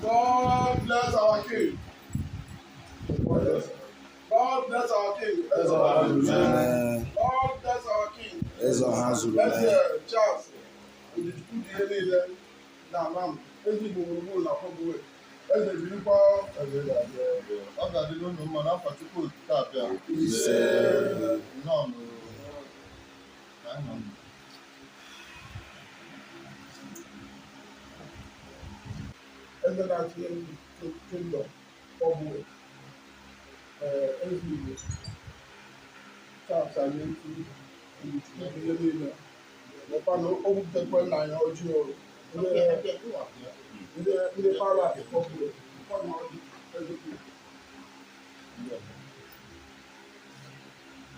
God bless our king. God bless our king. Eze ọha zuru mee. God bless our king. Eze ọha zuru Eze mee. Charles Ojijikwu dị ihe niile na Anam, eze Igbo gburugburu na Kọgbuwe. Eze birikwa. Eze ga-adị ebe. Ọ ga-adịrị unu mma n'afọ Chukwu Okike abịa. Ise. Nnọọ nụ. Ka anyị nọ. Eze na-achị kingdom Kọgbuwe. Ee, eze Igbo Charles Anyechi Ojijikwu dị ihe niile. Lekwa na o butekwa nna ya ọjị o. Ndị palace Kọgbuwe. Lekwa na ọjị eze kwuru.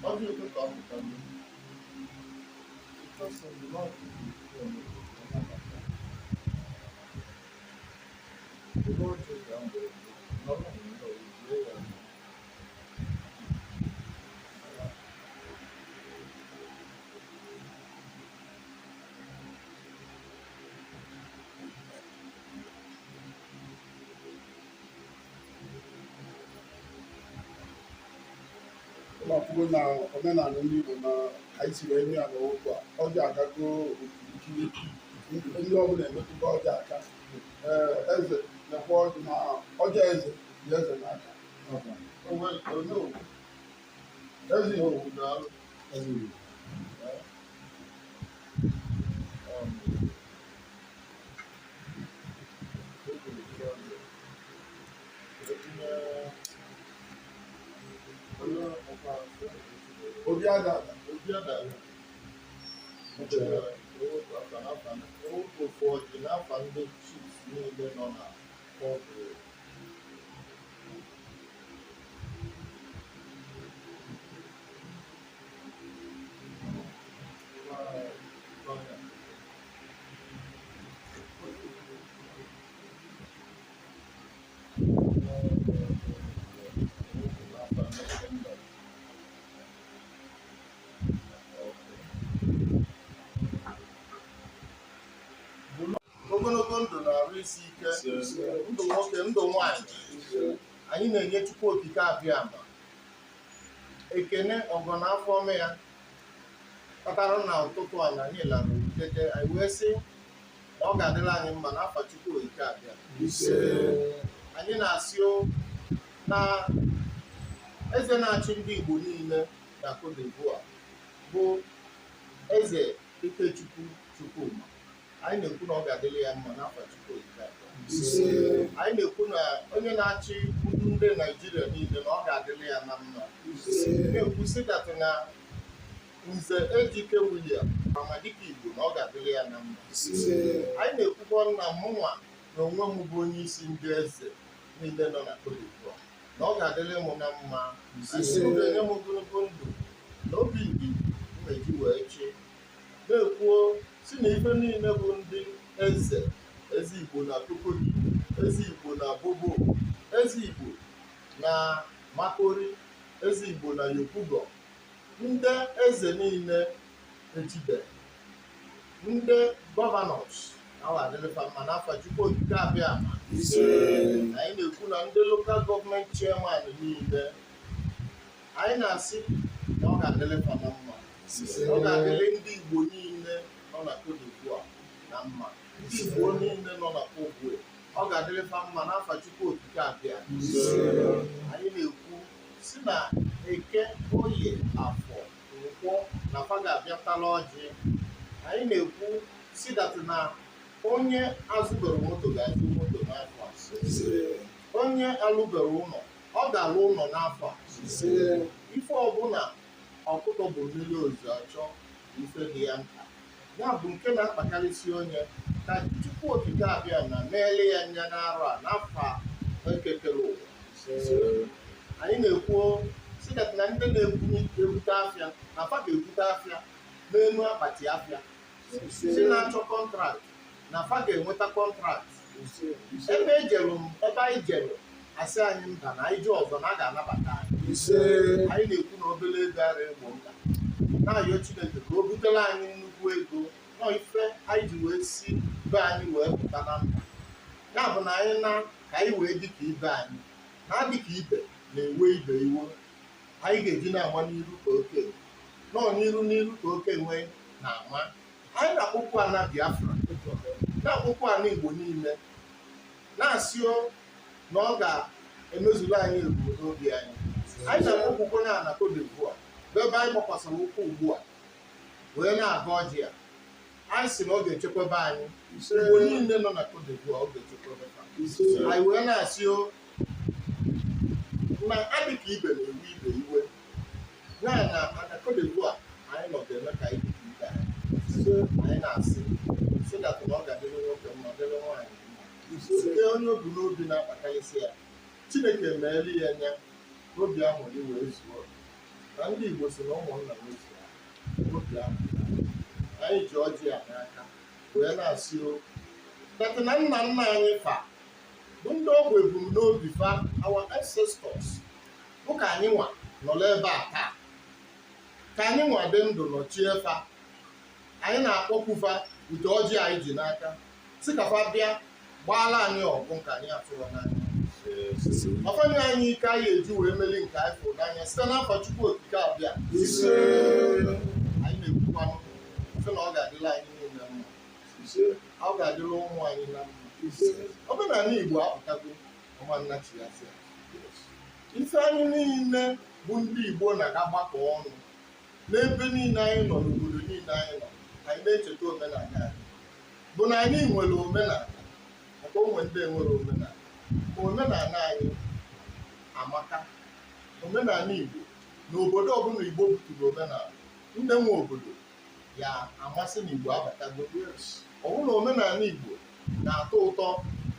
Ọjị ụtụtụ apụta mmiri. Ụlọ akwụkwọ na omenala ndị Igbo na ka anyị si wee mee ya n'okwu a, ọjị agago okirikiri, ndị ọbụla emetụta ọjị aka. Ee, eze nekwa ọjị na ọjị eze dị eze n'aka. Eze Igbo. Eze Igbo. Obi ada ada. Obi adara. Ofu ọjị n'afa ndị chiefs niile nọ na Kọgwe. Ogologo ndụ na-arụ isi ike, ndụ nwoke, ndụ nwanyị. Anyị na-enye Chukwu Okike abịa ama ekene ọgọ na afọ ọma ya kpatara na ụtụtụ a na anyị lara tete, anyị wee sị na ọ ga-adịrị anyị mma n'afọ Chukwu Okike abịa. Ise. Anyị na-asị o na eze na-achị ndị Igbo niile na Cote d'Ivoire bụ Eze Ikechukwu Chukwuma. Anyị na-ekwu na ọ ga-adịrị ya mma n'afọ Chukwu Okike abịa. Ise. Anyị na-ekwu na onye na-achị ndị Naijiria niile na ọ ga-adịrị ya na mma. Ise. Na-ekwu sị that na Nze Ejike William Amadike Igbo na ọ ga-adịrị ya na mma. Ise. Anyị na-ekwukwa na mụnwa na onwe m bụ onye isi ndị eze niile nọ na Cote d'Ivoire na ọ ga-adịrị m na mma. Ise. Anyị ga-enye m ogologo ndụ na obi ndidi m eji wee chi na-ekwuo si na ife niile bụ ndị eze, eze Igbo na Cocody, eze Igbo na Bobo, eze Igbo na Makori, eze Igbo na Yopougon, ndị eze niile echibe, ndị governors na ọ ga-adịrịfa mma n'afọ Chukwu Okike abịa ama. Ise. Anyị na-ekwu na ndị local government chairman niile, anyị na-asị na ọ ga-adịrịfa na mma. Ise. Ọ ga-adịrị ndị Igbo niile nọ na Cote d'Ivoire na mma, ndị Igbo niile nọ na Kogwe, ọ ga-adịrịfa mma n'afọ Chukwu Okike abịa. Ise. Anyị na-ekwu si na Eke, Oye, Afọ, Nkwọ na fa ga-abịatala ọjị. Anyị na-ekwu si that na onye azụbere moto ga-azụ moto n'afọ a. Ise. Onye alụbere ụlọ, ọ ga-alụ ụlọ n'afọ a. Ise. Ife ọbụla ọkụkọ bụ mmiri ozu achọ ife dị ya mkpa, ya bụ nke na-akpakarịsị onye, ka Chukwu Okike abịa na meele ya anya n'arọ a n'afọ a ekekere ụwa. Anyị na-ekwu si that na ndị na-ebute afịa na fa ga-ebute afịa n'elu akpati afịa, si na-achọ contract na fa ga-enweta contract. Ebe ejelu m, ebe anyị jere, asị anyị mba, na anyị ji ọzọ na a ga-anabata anyị. Ise. Anyị na-ekwu na obere ego ara egbo mkpa, na-ayọ Chineke ka o butere anyị nnukwu ego nọ ife anyị ji wee si be anyị wee pụta na mba. Ya bụ na anyị na ka anyị wee dị ka ibe anyị na-adị ka ibe na-ewe ibe iwe. Anyị ga-eji na-ama n'iru ka oke nọọ n'iru n'iru ka oke nwee na-ama. Anyị na-akpọkwu ana Biafra, na-akpọkwu ana Igbo niile, na-asị o na ọ ga-emezuru anyị ebumnobi anyị. Anyị na-akpọkwukwo na ana Cote d'Ivoire, bụ ebe anyị gbakwasịrị ụkwụ ugbu a wee na-aga ọjị a. Anyị sị na ọ ga-echekwaba anyị. Igbo niile nọ na Cote d'Ivoire, ọ ga-echekwaba ha. Anyị wee na-asị o na adị ka ibe na-ewe ibe iwe, ya na ana Cote d'Ivoire anyị nọ ga-eme ka anyị dị ka ibe anyị. Anyị na-asị so that na ọ ga-adịrị nwoke mma, dịrị nwaanyị mma. Site onye obu n'obi na-akpakarịsị ya, Chineke meeli ya anya obi aṅụrị wee zuo. Na ndị Igbo si na ụmụnna wezuo obi aṅụrị. Anyị ji ọjị a n'aka wee na-asị o that na nna nna anyị fa bụ ndị ọ bụ ebumnobi fa, our ancestors, bụ ka anyị nwa nọrọ ebe a taa, ka anyị nwa dị ndụ nọchie fa. Anyị na-akpọkwu fa ute ọjị anyị ji n'aka, si ka fa bịa gbaala anyị ọgụ nke anyị afụrụ n'anya, ọfanye anyị ike anyị eji wee meli nke anyị fụrụ n'anya site n'afọ Chukwu Okike abịa. Anyị na-ekwukwanụ sị na ọ ga-adịla anyị niile mma, ọ ga-adịla ụmụ anyị na mma. Omenala Igbo apụtago ọnwa nnachiasị. Ife anyị niile bụ ndị Igbo na-agbakọ ọnụ n'ebe niile anyị nọ, n'obodo niile anyị nọ, anyị na-echeta omenala anyị, bụ na anyị nwere omenala, maka onwe ndị enwere omenala. Omenala anyị amaka. Omenala Igbo, n'obodo ọbụla Igbo buturu omenala, ndị nwe obodo ya amasị na Igbo abatago. Ọ bụrụ na omenala Igbo na-atọ ụtọ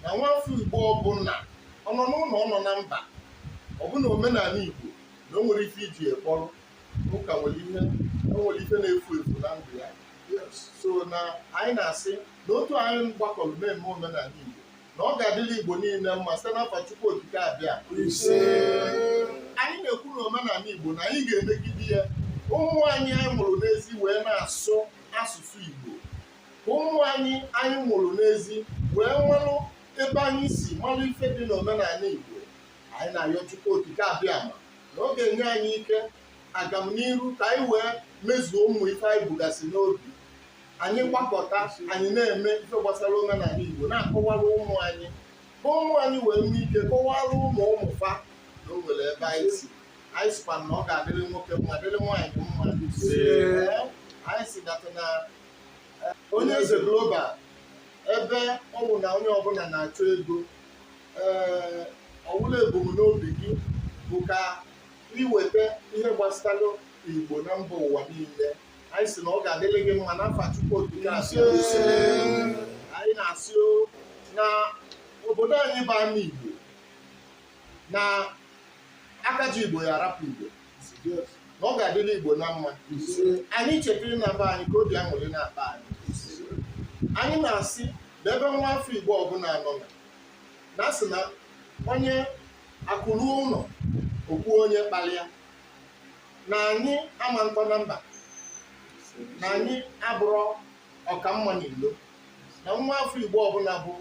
na nwafọ Igbo ọbụla ọ nọ n'ụlọ, ọ nọ na mba ọbụna, omenala Igbo na o nwere ife iji ekpọrọ ụka, nwere ihe, o nwere ife na-efu efu na ndụ ya. So na anyị na-asị na otu anyị gbakọrọ na-eme omenala Igbo, na ọ ga-adịrị Igbo niile mma site n'afọ Chukwu Okike abịa. Anyị na-ekwu na omenala Igbo na anyị ga-emegide ya, ụmụ anyị anyị mụrụ n'ezi wee na-asụ asụsụ Igbo, ka ụmụ anyị anyị mụrụ n'ezi wee malụ ebe anyị si, malụ ife dị n'omenala Igbo. Anyị na-ayọ Chukwu Okike abịama na ọ ga-enye anyị ike agamniru ka anyị wee mezuo ụmụ ife anyị bugasị n'obi. Anyị gbakọta, anyị na-eme ife gbasara omenala Igbo, na-akọwara ụmụ anyị, ka ụmụ anyị wee nwee ike kọwara ụmụ ụmụ fa na o nwere ebe anyị si. Anyị sịkwa na ọ ga-adịrị nwoke mma, dịrị nwaanyị mma. Ee, anyị si data na onye eze global, ebe ọ bụ na onye ọbụla na-achọ ego, ee, ọwụla ebumnobi gị bụ ka iweta ihe gbasara Igbo na mba ụwa niile. Anyị sị na ọ ga-adịrị gị mma n'afa Chukwu Okike abịa. Anyị na-asị o na obodo anyị bụ ama Igbo, na aka ji Igbo ya arapụ Igbo, na ọ ga-adịrị Igbo na mma. Anyị chetara na be anyị ka obi aṅụrị na-akpa anyị. Anyị na-asị na ebe nwa afọ Igbo ọbụla nọ na asị na onye akụrụ ụlọ okwu onye kpalịa na anyị ama ntọ na mba, na anyị abụrọ ọkamma n'ilo, na nwa afọ Igbo ọbụla bụ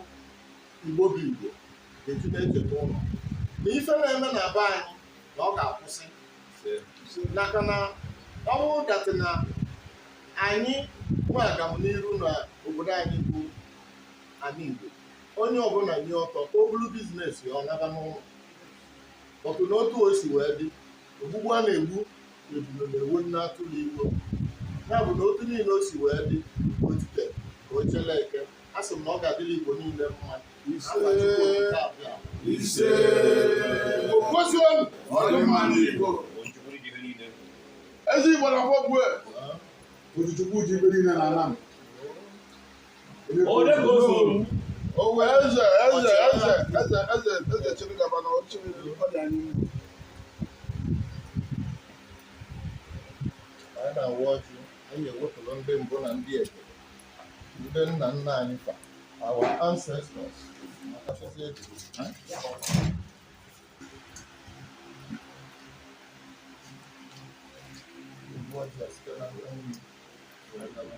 Igbo bụ Igbo ga-eji na-echeta ụlọ na ife na-eme na be anyị na ọ ga-akwụsị, maka na ọ bụrụ that na anyị nwe agamniru na obodo anyị bụ ala Igbo, onye ọbụla nye ọtọ ka o buru business ya ọ naba n'ụlọ. Ọtụ n'otu o si wee dị, ogbugbu a na-egbu ebulu na-ewu nne atụrụ igbo, ya bụ na otu niile o si wee dị otite ka o chele eke. A sị m na ọ ga-adịrị Igbo niile mma. Afa Chukwu Okike abịa. Okozionu. Ọdịmma ndị Igbo. Ezi Igbo na Fọgwe. Ojichukwu ji ibe niile na ana m. Onye ka o so? Owe eze eze eze eze eze eze chiri gaba na ọchịrị. Ọ dị anyị mma. Anyị na-awa ọjị, anyị ewepụrụ ndị mbụ na ndị egede, ndị nna nna anyị fa, our ancestors, akachasị eji. Ibu ọjị a site na ndị nri wee gawa.